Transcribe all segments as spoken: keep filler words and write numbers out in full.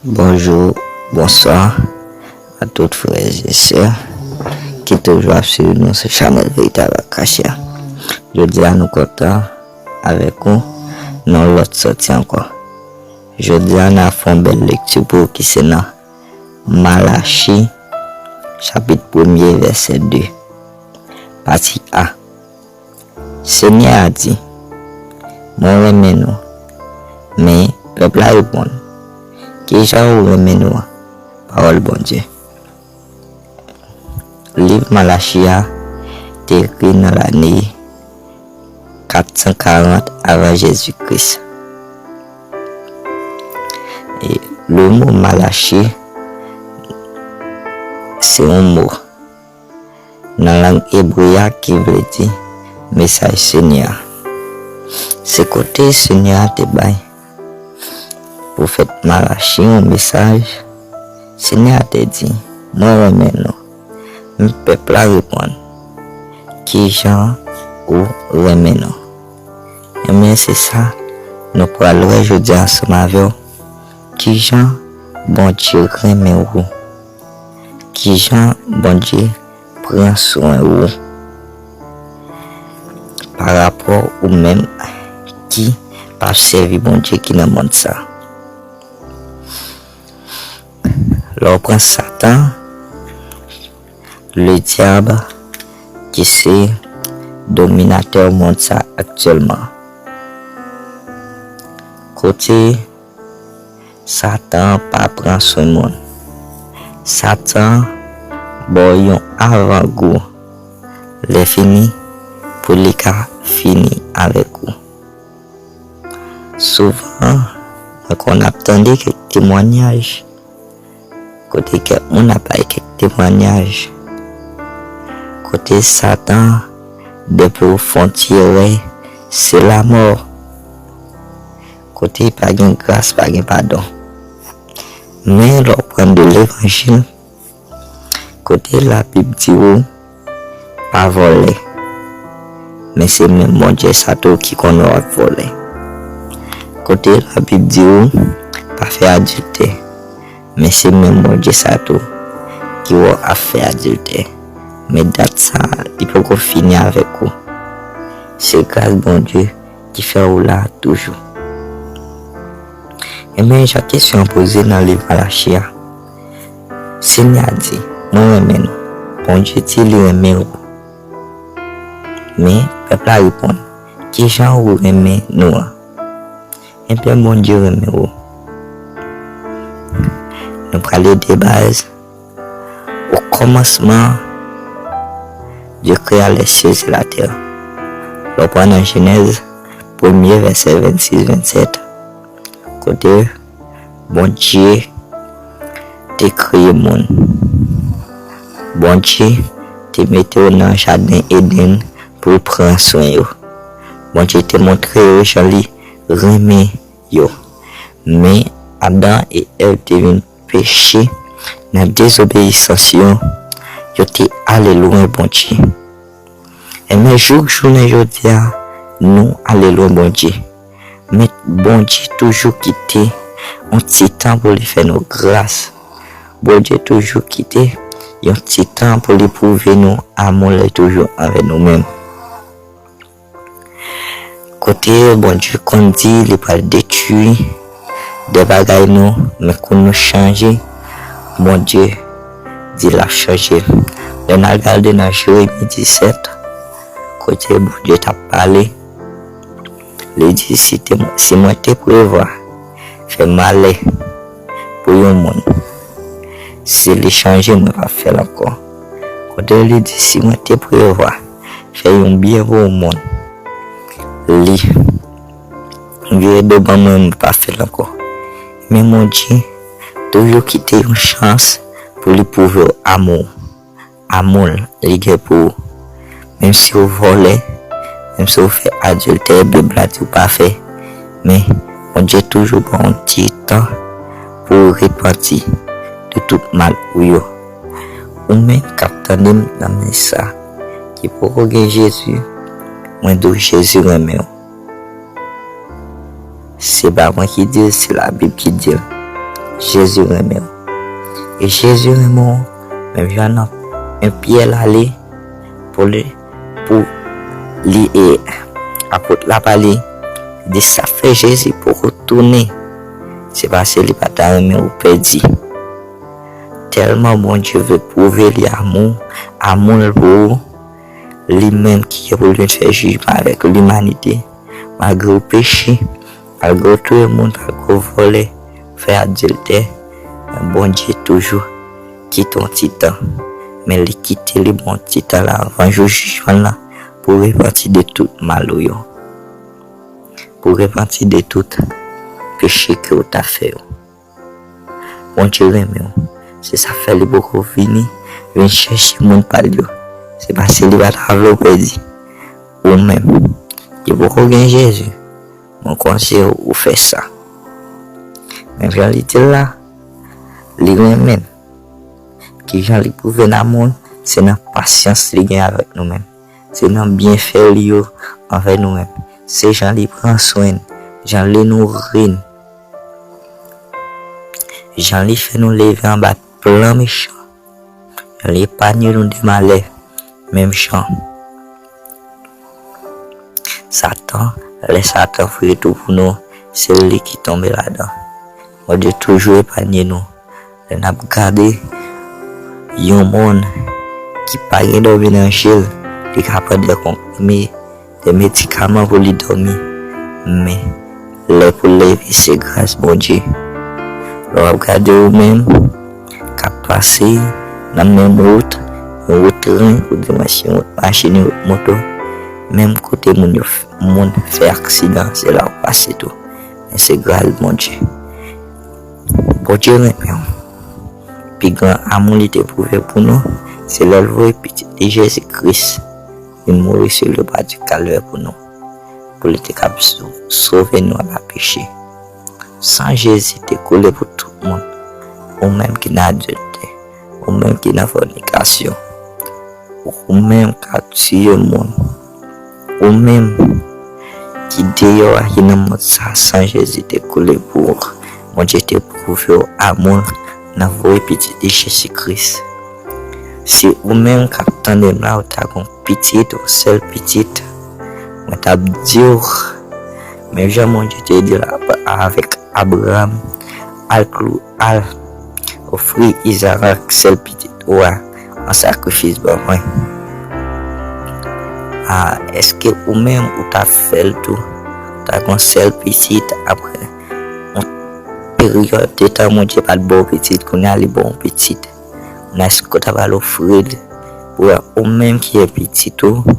Bonjou, bonswa a tout frè e sè ki toujou ap swiv nou sou chanèl Veritab Akasya. Jodi a nou kontan avèk ou nan yon lòt sòti ankò. Jodi a n a fè yon bèl lekti pou ou ki se nan Malachi chapit premye vèsè de, pati A. Senyè a di, mwen renmen nou. Men pèp la reponn, kijan ou renmen nou an? Pawòl Bondye. Liv Malachi a te ekri nan lane kat san karant avan Jezi Kris. E le mo Malachi se yon mo nan lang ebre a ki vle di mesaj Senyè a. Se kote Senyè a te bay pwofèt Malachi yon mesaj. Senyè a te di, mwen renmen nou. Men pèp la reponn, kijan ou renmen nou? Ebyen, se sa nou pral wè jodi a ansanm avè w. Kijan Bondye renmen ou? Kijan Bondye pran swen ou? Pa rapò ou menm ki p ap sèvi Bondye ki nan mond sa. Lè w pran Satan, le dyab, ki se dominatè mond sa aktyèlman. Kote Satan pa pran swen moun. Satan ba w yon avangou lè fini pou li ka fini avèk ou. Souvan, mwen konn ap tande kèk temwanyaj, kote kèk moun ap bay kèk temwanyaj, kote Satan, depi w fè yon ti erè, se lamò. Kote pa gen gras, pa gen padon. Men lè w pran de levanjil, kote Labib di w, pa vòlè. Men se menm Bondye sa tou ki konnen w ap vòlè. Kote Labib di w, pa fè adiltè. Men se menm Bondye sa tou ki wè w ap fè adiltè. Men dat sa, li poko fini avèk ou. Se gras Bondye ki fè w la toujou. Ebyen, jan kesyon an poze nan liv Malachi a, Senyè a di, mwen renmen nou. Bondye di li renmen ou. Men, pèp la reponn, kijan ou renmen nou an? Ebyen, Bondye renmen ou. Nou prale de baz. Au commencement, Dieu créa les cieux et la terre. Lè w pran nan Jenèz, premye vèsè vennsis, vennsèt, kote Bondye te kreye moun. Bondye te mete yo nan jaden Edenn pou l pran swen yo. Bondye te montre yo jan li renmen yo. Men Adan e Èv te vin peche nan dezobeyisans yo, yo te ale lwen Bondye. Ebyen, jouk jounen jodi a, nou ale lwen Bondye. Men Bondye toujou kite yon ti tan pou li fè nou gras. Bondye toujou kite yon ti tan pou li pwouve nou amou l toujou anvè nou menm. Kote Bondye konn di li pral detwi de bagay nou, men kou nou chanje, Bondye di l ap chanje. Lè n al gade nan Jeremi disèt, kote Bondye t ap pale, li di, si te, si mwen te prevwa fè malè pou yon moun, si li chanje, mwen p ap fè l ankò. Kote li di, si mwen te prevwa fè yon byen pou yon moun, li vire do ban mwen, mwen p ap fè l ankò. Men Bondye toujou kite yon chans pou li pwouve w amou, amou l li gen pou ou. Menm si w vòlè, menm si w fè adiltè, Bib la di w pa fè. Men Bondye toujou ba w yon ti tan pou w repanti de tout mal ou yo. Ou menm k ap tande m nan men sa, ki poko gen Jezi, mwen di w Jezi renmen w. Se pa mwen ki di l, se Labib ki di l. Jezi renmen w. E Jezi renmen w, menm jan nan en Pyè l ale pou li, pou li e apot la pa li, li di sa fè Jezi poko tounen. Se paske li pa ta renmen ou pèdi. Tèlman Bondye vle pwouve li amou, amou l pou ou, li menm ki gen pou l vin fè jijman avèk limanite, malgre w peche, malgre w touye moun, malgre w vòlè, fè adiltè, men Bondye toujou kite yon ti tan. Men li kite li bon ti tan la anvan jou jijman la pou repanti de tout mal ou yo. Pou repanti de tout peche ke w ta fè yo. Bondye renmen w. Se sa fè li poko vini, vin chèche moun pa l yo. Se paske li pa ta vle w pèdi. Ou menm ki poko gen Jezi, mwen konseye w ou fè sa. Men jan li di l la, li renmen n. Ki jan li pwouve n amou l, se nan pasyans li gen avèk nou menm. Se nan byenfè li yo anvè nou menm. Se jan li pran swen n, jan li nouri n. Jan li fè nou leve anba plan mechan. Jan li epanye nou de malè. Menm jan Satan, lè Satan voye tou pou nou, se li ki tonbe ladan. Bondye toujou epanye nou. Lè n ap gade yon moun ki pa gen dòmi nan je l, li ka pran de konprime, de medikaman pou li dòmi. Men, lè pou l leve, se gras Bondye. Lè w ap gade ou menm k ap pase nan menm wout, yon wout tren, ou di mwen se yon wout machin, yon wout moto, menm kote moun yo, moun fè aksidan, se la w pase tou. Men se gras Bondye. Bondye renmen w. Pi gran amou li te pwouve pou nou, se lè l voye pitit li Jezi Kris vin mouri sou lyopa di Kalvè pou nou, pou li te kab so-, sove nou anba peche. San Jezi te koule pou tout moun. Ou menm ki nan adiltè, ou menm ki nan fònikasyon, ou menm k ap tiye moun, ou menm ki deyò a, ki nan mond sa, san Jezi te koule pou ou, Bondye te pwouve w amou l nan voye pitit li Jezi Kris. Si ou menm k ap tande m la, ou ta gon pitit, yon sèl pitit, mwen t ap di w, menm jan Bondye te di l avèk Abraram, al klou, al ofri Izarak, sèl pitit ou a, an sakrifis ban mwen. A, èske ou menm ou ta fè l tou? Ou ta gon sèl pitit, apre yon peryòd de tan Bondye pa t ba w pitit, kounye a li ba w yon pitit. Kounye a èske w ta pral ofri l pou ou menm ki gen pitit ou?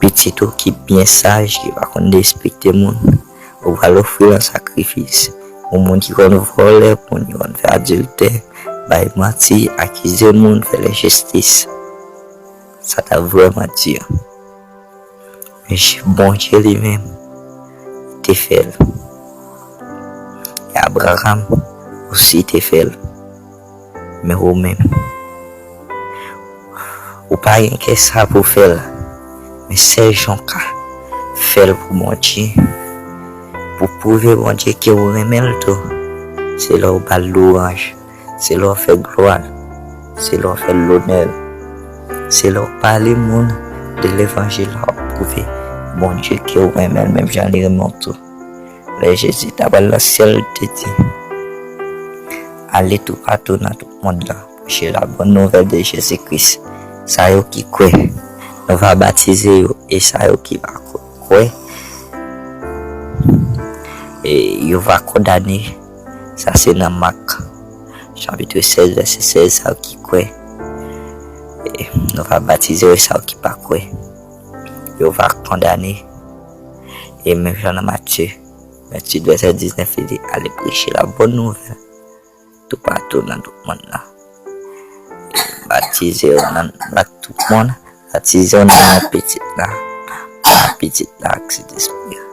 Pitit ou ki byen saj, ki pa konn respekte moun, ou pral ofri l an sakrifis. Yon moun ki konn vòlè, moun ki konn fè adiltè, bay manti, akize moun, fè lenjistis. Sa t ap vrèman di. Men Bondye li menm, li te fè l. E Abraram osi te fè l. Men ou menm, ou pa gen kè sa pou fè l. Men sèl jan w ka fè l pou Bondye, pou pwouve Bondye ke w renmen l tou, se lè w ba l lwanj, se lè w fè glwa l, se lè w fè lonè l, se lè w pale moun de levanjil la, w ap pwouve Bondye ke w renmen l menm jan li renmen w tou. Lè Jezi t ap al nan syèl, li te di, ale toupatou nan tout mond lan, preche la bòn nouvèl de Jezi Kris. Sa yo ki kwè, nou va batize yo, e sa yo ki pa kwè, e yo va kondane. Sa se nan Mak, chapit sèz, vèsè sèz, sa yo ki kwè, e nou va batize yo, e sa yo ki pa kwè, yo va kondane. E menm jan nan Matye venntuit, vèsè diznèf, li di, ale preche la bòn nouvèl toupatou nan tout mond lan. Batize yo nan, nan tout mond, batize yo nan non Pitit la, Papa, Pitit la ak Sentespri a.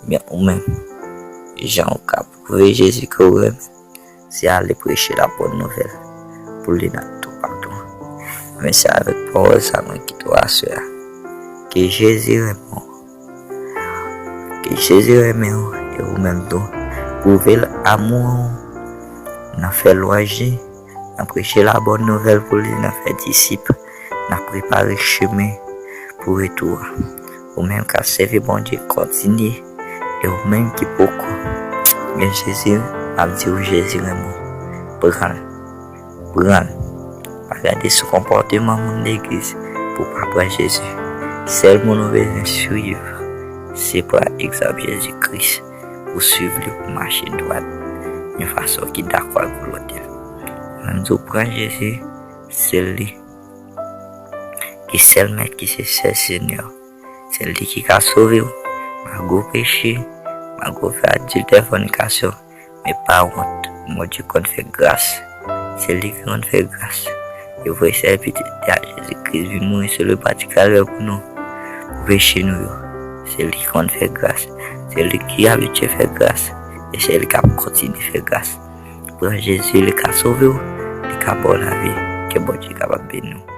Men ou menm, jan ou ka pwouve Jezi ke w renmen, se ale preche la bòn nouvèl pou li nan toupatou. Men se avèk pawòl sa mwen kite w aswè a. Ke Jezi renmen w. Ke Jezi renmen w, e ou menm tou, pwouve l amou an, nan fè lwanj li, nan preche labòn nouvèl pou li, nan fè disip, nan prepare chemen pou retou a. Ou menm k ap sèvi Bondye, kontinye. E ou menm ki poko gen Jezi, m ap di w, Jezi renmen w. Pran l. Pran l. Pa gade sou konpòteman moun legliz pou w pa pran Jezi. Sèl moun ou bezwen swiv, se pran egzanp Jezi Kris. Pou swiv li, pou mache dwat, yon fason ki dakò ak volonte l. Lè m di w pran Jezi, se li ki sèl Mèt, ki se sèl Senyè. Se li ki ka sove w. Malgre w peche, malgre w fè adiltè, fònikasyon, men pa wont. Bondye konn fè gras. Se li ki konn fè gras. Li voye sèl pitit li a, Jezi Kris, vin mouri sou le pati kalvè pou nou, pou peche nou yo. Se li ki konn fè gras. Se li ki abitye fè gras. E se li k ap kontinye fè gras. Pran Jezi, li ka sove w, li ka ba w lavi. Ke Bondye kapab beni w.